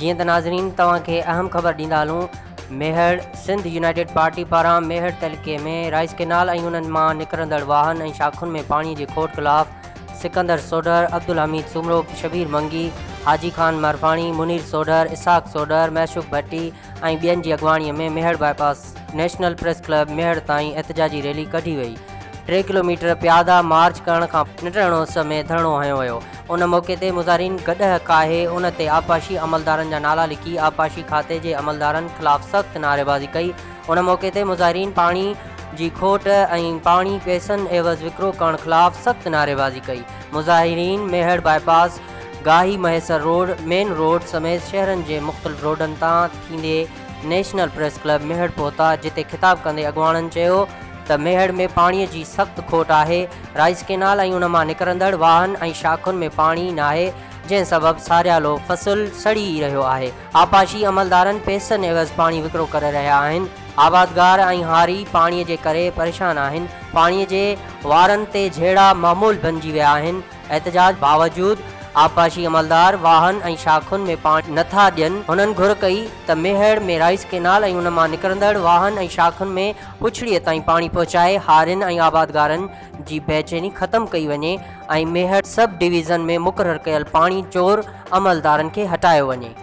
جيئن ته ناظرين توهان کي اهم خبر ڏيندا هلون ميهڙ سنڌ يونائيٽيڊ پارٽي پاران ميهڙ تعلقي ۾ رائيس ڪينال ۽ انهن مان نڪرندڙ واهن ۽ شاخن ۾ پاڻي جي کوٽ خلاف سڪندر سوڍر، عبدالحميد سومرو، شبير منگي، حاجي خان مرفاڻي، منير سوڍر، اسحاق سوڍر، معشوق ڀٽي ۽ ٻين جي اڳواڻي ۾ Mehar bypass national press club Mehar تائين احتجاجي ريلي ڪڍي وئي. ٽي ڪلوميٽر پيادا مارچ ڪرڻ کان نٽهڻ اس ۾ ڌرڻو هنيو ويو. ان موقعي تي مظاهرين گڏهه ڪاهي ان تي آبپاشي عملدارن جا نالا لکي آبپاشي کاتي جي عملدارن خلاف سخت نعريبازي ڪئي. ان موقعي تي مظاهرين پاڻي جي کوٽ ۽ پاڻي پئسن عيوض وڪرو ڪرڻ خلاف سخت نعريبازي ڪئي. مظاهرين Mehar bypass, Gahi Mahesar road, main road سميت شهرن جي مختلف روڊن تان ٿيندي نيشنل پريس ڪلب ميهڙ پهتا جتي خطاب ڪندي اڳواڻن چيو ته ميهڙ ۾ پاڻي جي سخت کوٽ آهي، رائيس ڪينال ۽ ان مان نڪرندڙ واهن ۽ شاخن ۾ پاڻي ناهي جنهن سبب ساريالو فصل سڙي رهيو آهي، آبپاشي عملدارن پئسن عيوض پاڻي وڪرو ڪري رهيا آهن، آبادگار ۽ هاري پاڻي جي ڪري پريشان آهن، پاڻي جي وارن تي جهيڙا معمول بنجي ويا آهن، احتجاج باوجود آبپاشي عملدار واهن ۽ شاخن ۾ پاڻي نه ٿا ڏين، هنن گهر ڪئي ته ميهڙ ۾ رائيس ڪينال ۽ ان مان نڪرندڙ واهن ۽ شاخن ۾ پڇڙيء تائين پاڻي پهچائي هارين ۽ آبادگارن جي بيچيني ختم ڪئي وڃي ۽ ميهڙ سب ڊويزن ۾ مقرر ڪيل پاڻي چور عملدارن کي هٽايو وڃي.